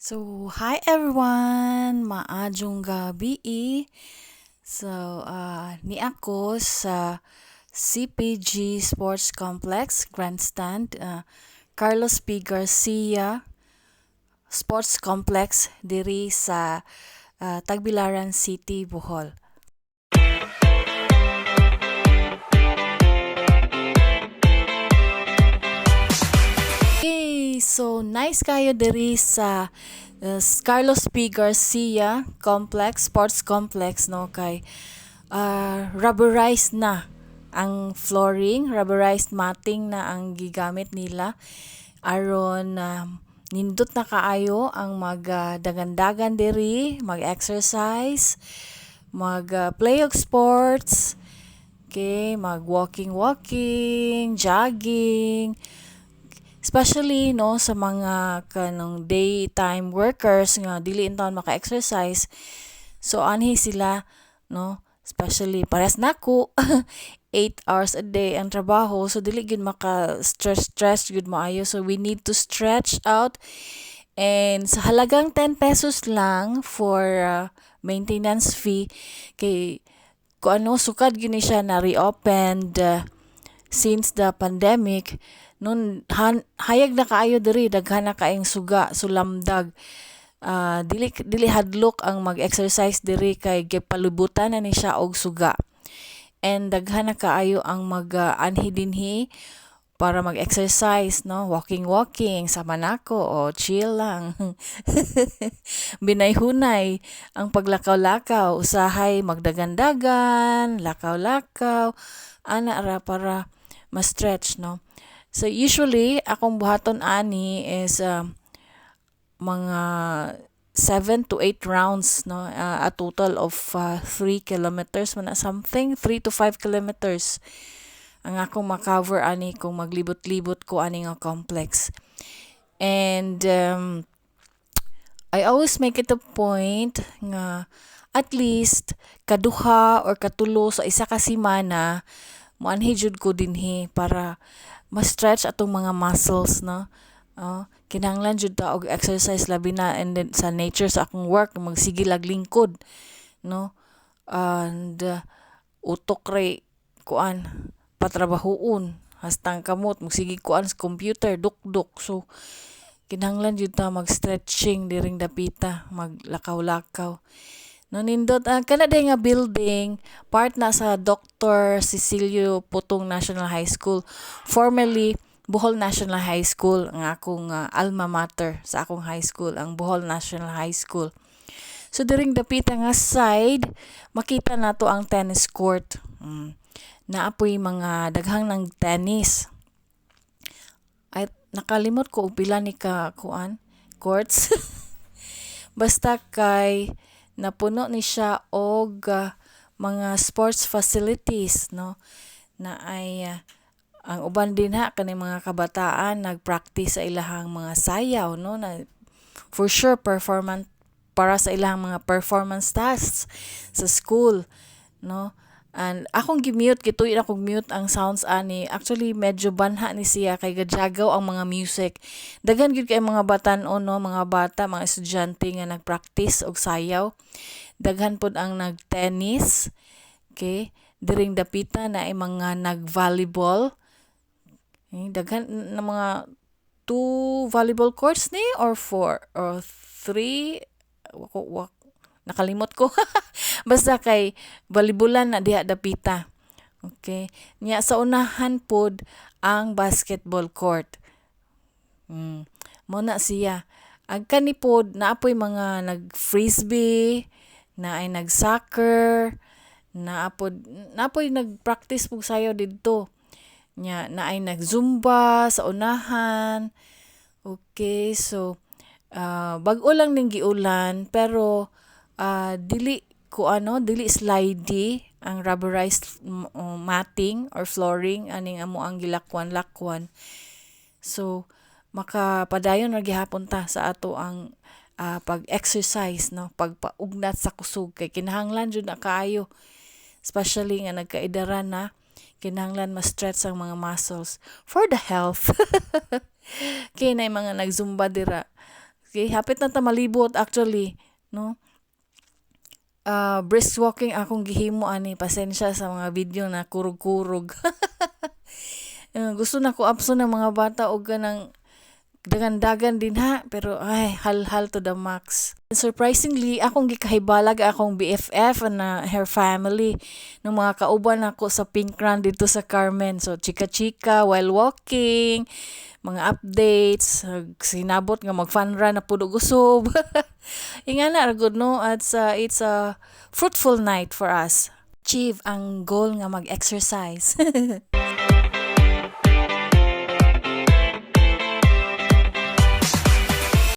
So, hi everyone! Maayong gabii. So, ni ako sa CPG Sports Complex Grandstand, Carlos P. Garcia Sports Complex diri sa Tagbilaran City, Bohol. Okay, so nice kayo diri sa Carlos P. Garcia Complex, Sports Complex, no, kay rubberized na ang flooring, rubberized matting na ang gigamit nila aron nindot na kaayo ang magdagandagan diri, mag-exercise, mag play og sports, okay, mag walking walking, jogging, especially, no, sa mga kanang daytime workers nga dili intawon maka-exercise. So anhi sila, no, especially parehas nako, 8 hours a day ang trabaho, so dili gyud maka stress stress gyud maayo, so we need to stretch out. And sa halagang 10 pesos lang for maintenance fee, kay kung ano, sukad gyud ni siya na reopened since the pandemic nun, hayag na kaayo diri, daghan na kaayong suga, sulamdag. Dili hadlok ang mag-exercise diri kay gipalibutan na ni siya og suga. And daghan na kaayo ang mag anhi dinhi para mag-exercise, no, walking walking sama nako o chill lang. Binayhunay ang paglakaw-lakaw, usahay magdagandagan, lakaw-lakaw, ana ra para ma-stretch, no. So usually akong buhaton ani is mga 7 to 8 rounds, no, a total of 3 kilometers man na something, 3 to 5 kilometers ang akong ma-cover ani kung maglibot-libot ko ani nga complex. And I always make it a point nga at least kaduha or katulo sa isa ka semana moanhi jud ko dinhi para ma-stretch atong mga muscles, no. Oh, kinahanglan jud ta og exercise, labi na and then sa nature sa akong work, magsige lag lingkod, no, and utok ray kuan patrabahoon, hastang kamot mogsige kuan sa computer, dukdok. So kinahanglan jud ta mag-stretching diring dapita, maglakaw-lakaw, no. Nindot ang kana diay nga building, part na sa Dr. Cecilio Putong National High School, formerly Bohol National High School, ang akong alma mater sa akong high school, ang Bohol National High School. So diring dapita nga side, makita nato ang tennis court. Naa poy mga daghang ng tennis. Ay, nakalimot ko og pila ni ka kuan courts. Basta kay napuno ni siya og mga sports facilities, no, na ay ang uban dinha kaning mga kabataan nagpractice sa ilahang mga sayaw, no, na for sure performance para sa ilang mga performance tasks sa school, no. And akong gi-mute, gituyo akong mute ang sounds ani. Actually, medyo banha ni siya kay gajagaw ang mga music. Daghan gyud kay mga batan-on, no, mga bata, mga estudyante nga nagpractice og sayaw. Daghan pod ang nagtennis. Okay, diring dapita na ay mga nag-volleyball. Eh, daghan na mga two volleyball courts ni or four or three, wako wak nakalimot ko. Basta kay volleyballan na diha dapita. Okay. Nya sa unahan pod ang basketball court. Mo na siya. Ang kani pod naa poy mga nag-frisbee, naay nag-soccer, naa pod naa poy nag-practice pug sayaw didto. Nya naay nag-zumba sa unahan. Okay, so bag-o lang ning giulan pero dili ko ano, dili slidey ang rubberized matting or flooring aning amo ang gilakwan-lakwan. So makapadayon ra gihapon ta sa ato ang pag-exercise, no, pagpaugnat sa kusog kay kinahanglan jud na kaayo, especially nga nagkaedaran na, kinahanglan ma-stretch ang mga muscles for the health. Kay naay mga nagzumba dira. Okay, hapit na ta malibot actually, no? Brisk walking akong gihimo ani, pasensya sa mga video na kurog-kurog. Gusto na ko apson ng mga bata og kanang dagan-dagan din ha, pero ay, halhal to the max. Surprisingly, akong gikahibalag akong BFF na her family ng mga kauban nako sa Pink Run dito sa Carmen. So chika-chika while walking, mga updates, sinabot nga mag fun run na pud og usob. Ingana ra gud, no, it's a fruitful night for us. Achieve ang goal nga mag-exercise.